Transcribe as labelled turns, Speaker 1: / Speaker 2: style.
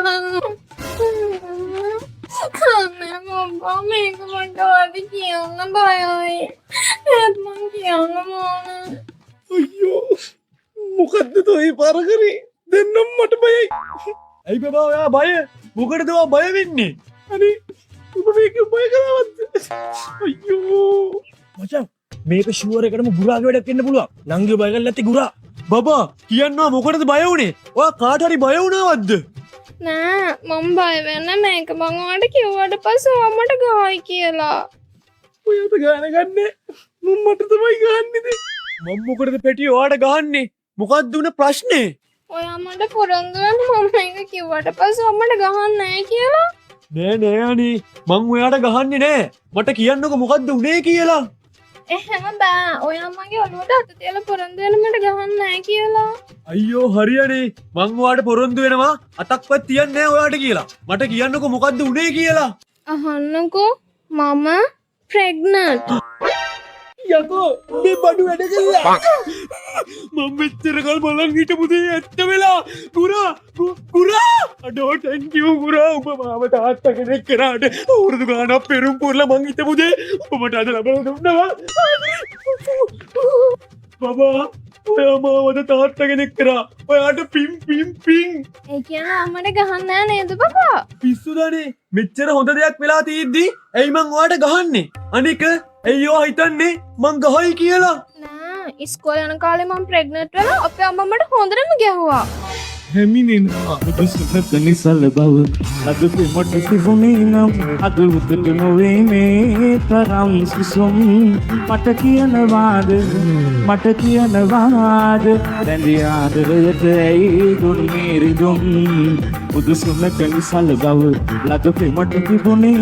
Speaker 1: අනේ බබා, මේක මට ඔයාට කියන්න බයයි. ඒත් මං කියන්න ඕන.
Speaker 2: අයියෝ, මොකද්ද තෝ පාර කරේ? දැන් නම් මට බයයි.
Speaker 3: ඇයි බබා ඔයා බය? මොකටද ඔයා බය වෙන්නේ?
Speaker 2: අනේ ඔබ මේක බය කරවද්ද? අයියෝ.
Speaker 3: මචං, මේක ෂුවර් එකටම ගුරාගේ වැඩක් වෙන්න පුළුවන්. නංගිව බය කරලා ඇත්තේ ගුරා. බබා, කියන්නවා මොකටද බය වුනේ? ඔයා කාට හරි බය වුණාවද්ද?
Speaker 1: නෑ, මං බය වෙන්නේ මේක මං ඔයාට කිව්වට පස්සේ ඔයා මට ගහයි කියලා.
Speaker 2: ඔයාට ගාන ගන්න මම මට තමයි ගහන්නේ ඉතින්.
Speaker 3: මං මොකටද පැටියෝ ඔයාට ගහන්නේ? මොකද්ද උන ප්‍රශ්නේ?
Speaker 1: ඔයා මට පොරොන්දු වෙන්න මම මේක කිව්වට පස්සේ ඔයා මට ගහන්නේ නෑ කියලා.
Speaker 3: නෑ නෑ අනේ, මං ඔයාට ගහන්නේ නෑ. මට කියන්නකෝ මොකද්ද උනේ කියලා.
Speaker 1: එහෙම බෑ. ඔයා මගේ ඔළුවට අත තියලා පොරොන්දු වෙන්න මට ගහන්නේ නෑ කියලා.
Speaker 3: අයියෝ හරියනේ, මං ඔයාට පොරොන්දු වෙනවා අතක්වත් තියන්නේ නෑ ඔයාට කියලා. මට කියන්නකෝ මොකද්ද උනේ කියලා.
Speaker 1: අහන්නකෝ, මම ප්‍රෙග්නන්ට්.
Speaker 3: යකෝ, මේ බඩු වැඩ කළා. මං මෙච්චර කල් බලන් හිටපු දේ ඇත්ත වෙලා. ගුරා, ගුරා, අඩෝ thank you ගුරා. ඔබ මාව තාත්තා කෙනෙක් කරාට. අවුරුදු ගාණක් පෙරුම් පුරලා මං හිටපු දේ ඔබ මට අද ලබලා දුන්නා. බබා, ඔයා මාව අද තාත්තා කෙනෙක් කරා. ඔයාට පින් පින් පින්.
Speaker 1: ඒ කියන්නේ ඔයා මට ගහන්නේ නෑ නේද බබා?
Speaker 3: පිස්සුදනේ, මෙච්චර හොඳ දෙයක් වෙලා තියෙද්දි ඇයි මං ඔයාට ගහන්නේ? අනික ඇයි ඔයා හිතන්නේ මං ගහයි කියලා?
Speaker 1: නෑ, ඉස්කෝලේ යන කාලේ මං ප්‍රෙග්නන්ට් වෙලා අපේ අම්මා මට හොඳටම ගැහුවා.
Speaker 2: හැමිනෙනවා.
Speaker 4: සුනක නිසල බව අද පෙමට තිබුණේ නම් අද උදට නොවේ මේ තරම් සුසුම්. මට කියනවාද, මට කියනවාද, දැඳි ආදරයට ඇයි දුන්නේ රිදුම්? උදුසුනක නිසල බව ලද පෙමට තිබුණේ